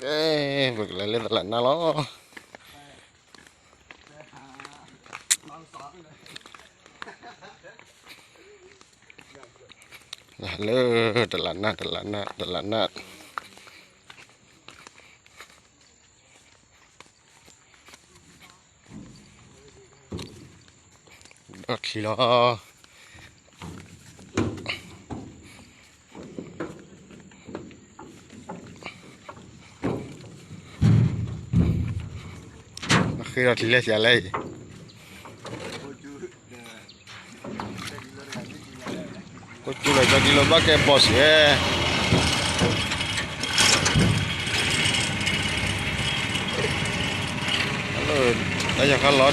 ကဲ, ပကလဲၤလၢတလးနၢ်လီၤ. လၢတလးနၢ်, တလးနၢ်, တလးနၢ်. ဒီးချံလီၤ. ဃ့ဒီးချံလဲၣ် ဆံးလဲၣ်အံၤ. ကိၣ်ကၠူလီၤ ကၠီကံလိဘၣ်ကဲဘီၣ်စဲး. တၢ်ယီၤခါလီၤ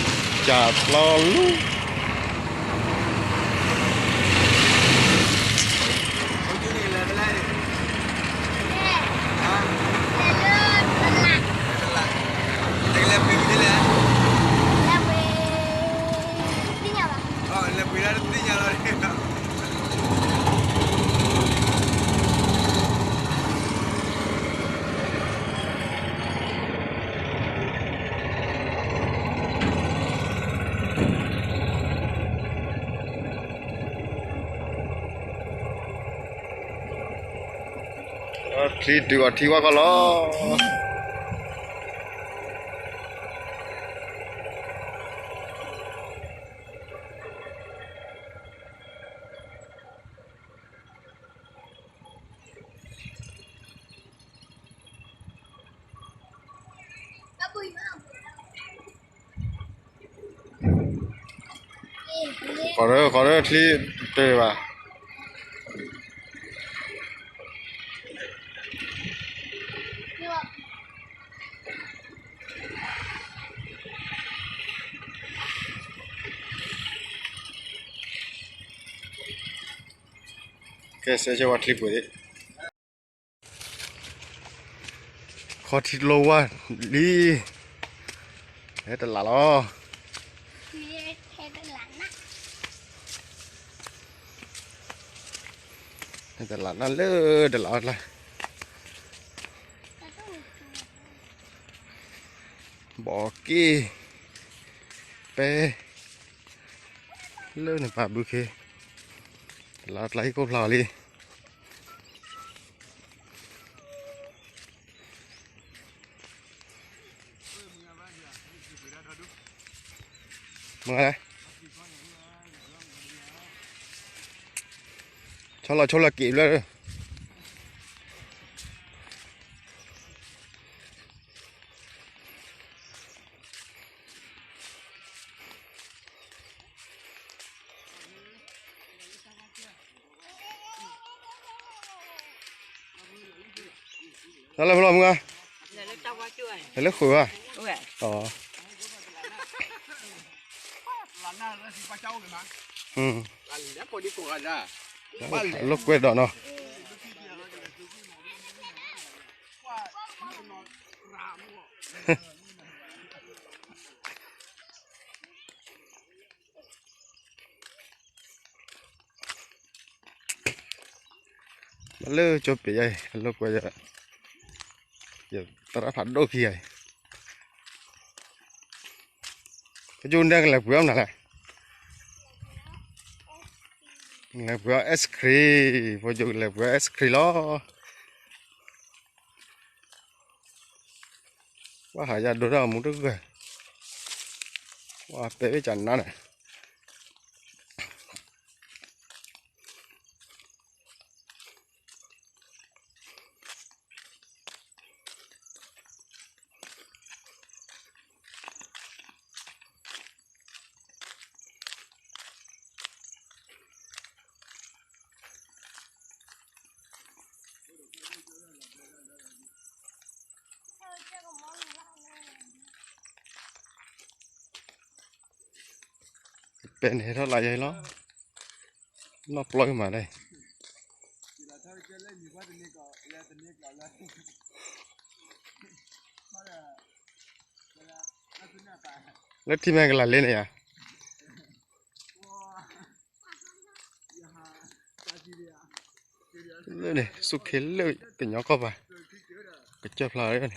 ကၢ်ဖျီလူ ထံဒုးအီၤထံဝါကီၢ်လီၤ. ကီးရၢ ကီးရၢ ချံတဘၣ်. ကဲ စဲးကဝီၤချံပှ့ၤ ခီထံတလိဝါလံ, ဟဲတလးလီၤ. ဟဲတလးနၢ်လၢတလးအီၣ်တလါ, ဘီက့ၣ်ပဲ လၢနပာ်ဘုခ့, တလးတလါဟံၣ်ကိၣ်ဖျါအီၤလံ. မ့ၢ်လဲၣ်, ဆီလီၤဆီလီၤက့ၤဖျၢၣ် တၢ်လၢဖဲလီၤမုၢ်ဂၤ, လၢဃုာ်ဘၣ်, အလိာ်ကွဲဒီးနီၤ. ဘၣ်လၢကၠိပ့ၤယၤအံၤ အလိာ်ကွဲ, ယသရၣ်ဖးဒိၣ်ခံဂၤအံၤ, ပကၠိန့ၣ်ကလဲၤပှ့ၤအီၣ်မနုၤလဲၣ်, ကလဲၤပှ့ၤအီၣ် ice cream, ပကၠိကလဲၤပှ့ၤအီၣ် ice cream လီၤ. ပှၤဟးယၤဒိတၢ်မူတဂၢၢ်, ပှၤပဲဘ့ၣ်ကနါန့ၣ် ပဲန့ၣ်ဟဲထီၣ်လၢယဲလီၤ, နီၢ်ပျီမးဒၣ်, လၢထံမဲကလၤလ့န့ၣ်ယါ, လၢန့ၣ် စူၢ်ခ့လၢကညီကီၢ်ပၤ, ကစၢၢ်ဖျါလံန့ၣ်.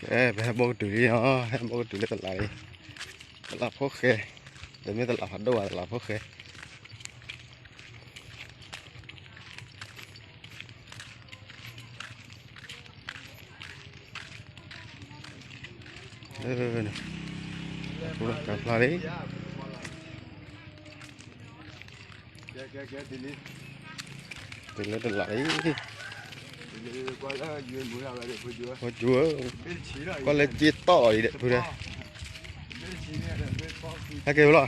ကဲ ပဟဲဘီကတုၤလံနီၤ, ဟဲဘီကတုၤလၢတလးလံ. တလးဖိၣ်ဃဲ, တမ့ၢ်တလးဖးဒိၣ်ဘၣ်, တလးဖိၣ်ဃဲ. လၢန့ၣ် ကစၢၢ်ဖျါလံ. တုၤလၢတလးလံ. ဖိကၠူဧၢ, ကွၢ်လၢက့တီၢ်အီၤဒံးဒီး ဖုဒီး, ဟဲက့ၤဖဲလီၤ.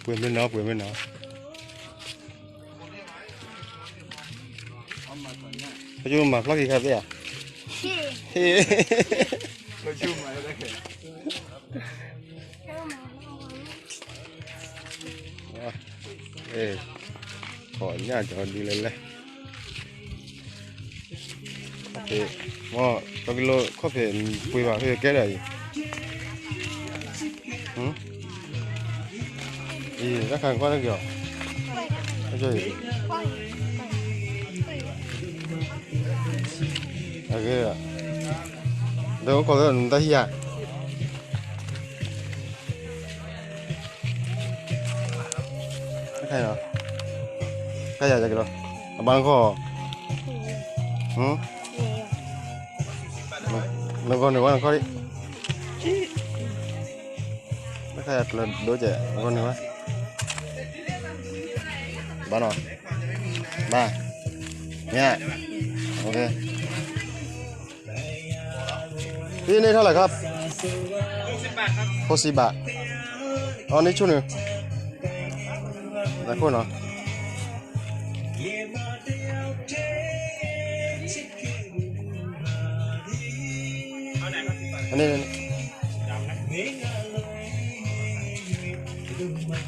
ပှ့ၤမ့ၢ်နီၤ, ပှ့ၤမ့ၢ်နီၤ. ပကမၤဖျီၣ်က့ၤခါသ့ဧါ. ဟ့ၣ်, ခီၣ်ညၣ်ကီၤဒုလဲၣ်လဲၣ်. မ် တကံလိခီၣ်ဖံး ပှ့ၤဘၣ်ဖဲကဲဒၣ်အံၤ, အံၤ တၢ်ခါကွၢ်တက့ၢ်အီၤ, အံၤ အဂ့ၢ်, ဒီးကီၢ်လၢနတၢ်ဟံၣ်ဧါ. တၢ်ခါအံၤ, တၢ်ခါယၤက့ၤလီၤ, အဘၣ်နခီၣ်, နဂီၢ်န့ၢ်ဝဲနခီၣ်လံ. တၢ်ခါယၤကျၢၤဒိၣ်ကဲး နဂီၢ်န့ၢ်ဝဲ, ဘၣ်နီၤ, ဘၣ်, ညၣ်, โอเค. พี่นี่เท่าไหร่ครับ หกสิบบาท เอานี่ชุดหนึ่ง หลายคนเหรอ อันนี้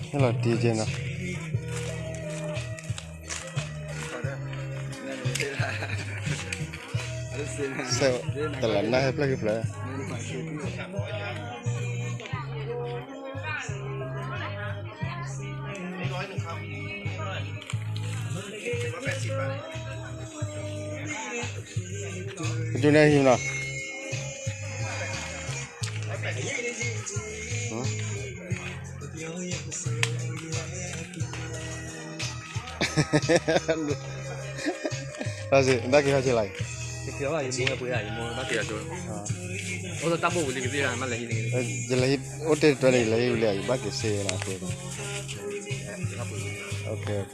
ให้เราดีเจนเนาะ စဲး တလးနၢ်ဟဲဖျၢၣ်ကဖျၢၣ် ကဒုးနဲၣ်ဟံးနီၤ ဘၣ်စ့ၢ် ဘၣ်က့ၤဟဲက့ၤလီၤအံၤ ယမိၢ်ဝဲပှ့ၤဒၣ် ယမိၢ်ဘၣ်က့ၤလီၤဆိ အိၣ်လၢတၢ်ဘိၣ်ပူၤလံကသ့ၣ်ဒၣ် မ့ၢ်လဲၤဟံးန့ၣ် ယလဲၤဟံး အိၣ်တ့ၢ်တြဲၤန့ၣ် ယလဲၤဟံးဝံၤလံ ယဘၣ်က့ၤစ့ၢ်ကီးလီၤ OK OK